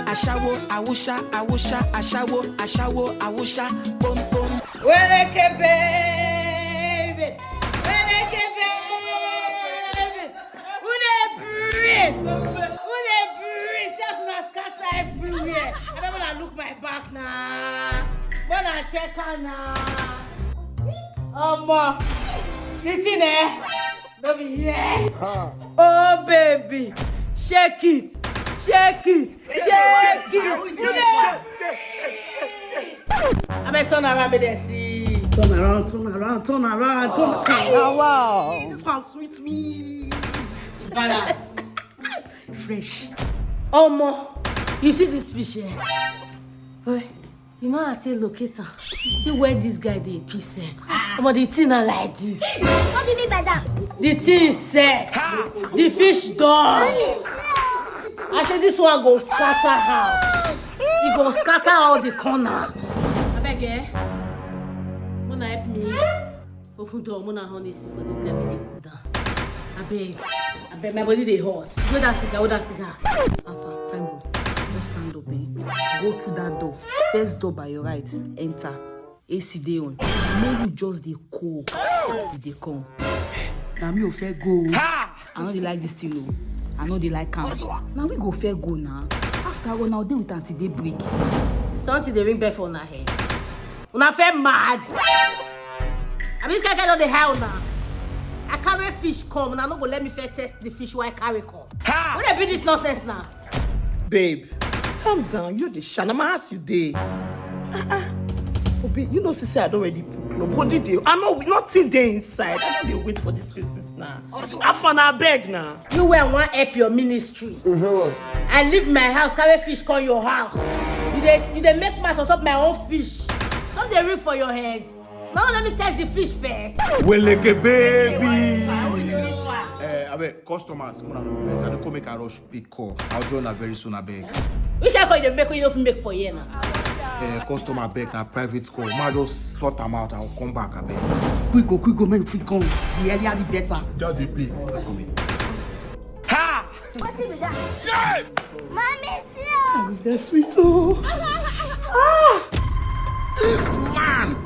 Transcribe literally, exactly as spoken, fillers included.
Ashawo, Awusha, Awusha, Ashawo, Ashawo, Awusha, boom boom. Weleke baby, Weleke baby. Who dey breathe? Who dey breathe? See as una scatter everywhere. I don't wanna look my back now. Wanna check her now. Omo, the thing eh, no be here. Oh baby, shake it, shake it, shake it. Who dey? Abeg turn around make dem see. Turn around, turn around, turn around, turn around. Wow. This one sweet me. Balance. Fresh. Omo, you see this fish here? Boy, you know how to locate am. See where this guy dey piss eh. Omo, the thing na like this. What do you mean by that? The thing sef. The fish done. I say this one go scatter house. E go scatter all the corner. Abeg eh, una help me open door, una honestly for this guy make dey cool down. Abeg, abeg, my body dey hot. Where that cigar? Where that cigar? Alpha, fine boy, just stand up eh. Go through that door. First door by your right, enter. A C dey on. Make you just dey cold. You dey come. Na me o fair go. I no dey like this thing o. I no dey like am. Na we go fair go na. After all, na dey with aunty dey break. Something dey ring bell for una head. Una fair mad. I mean, this kind don dey high una. I carry fish come, una no go let me fair test the fish wey I carry come. Who dey bring this nonsense now? Babe, calm down. You dey shy. Na my house you dey. Ah ah. Obi, you know, see say I don already put club. Body dey. I know nothing dey inside. I don dey wait for this thing since now. Afana, abeg na. You wey wan help your ministry. I leave my house, carry fish come your house. You dey, you dey make mouth on top my own fish. Something dey real for your head. No, let me test the fish first. Weleke baby. Eh, abeg, customers, una no vex. I dey come make I rush pick call. I'll join una very soon, abeg. Which kind call you dey make wey you no fit make for here now? Eh, customer, abeg, na private call. Ma just sort am out. I'll come back, abeg. Quick go, quick go, make we come. The earlier the better. Just dey play for me. Ha! Wetin be that? Mommy, see am. This guy sweet o. Ah! This man.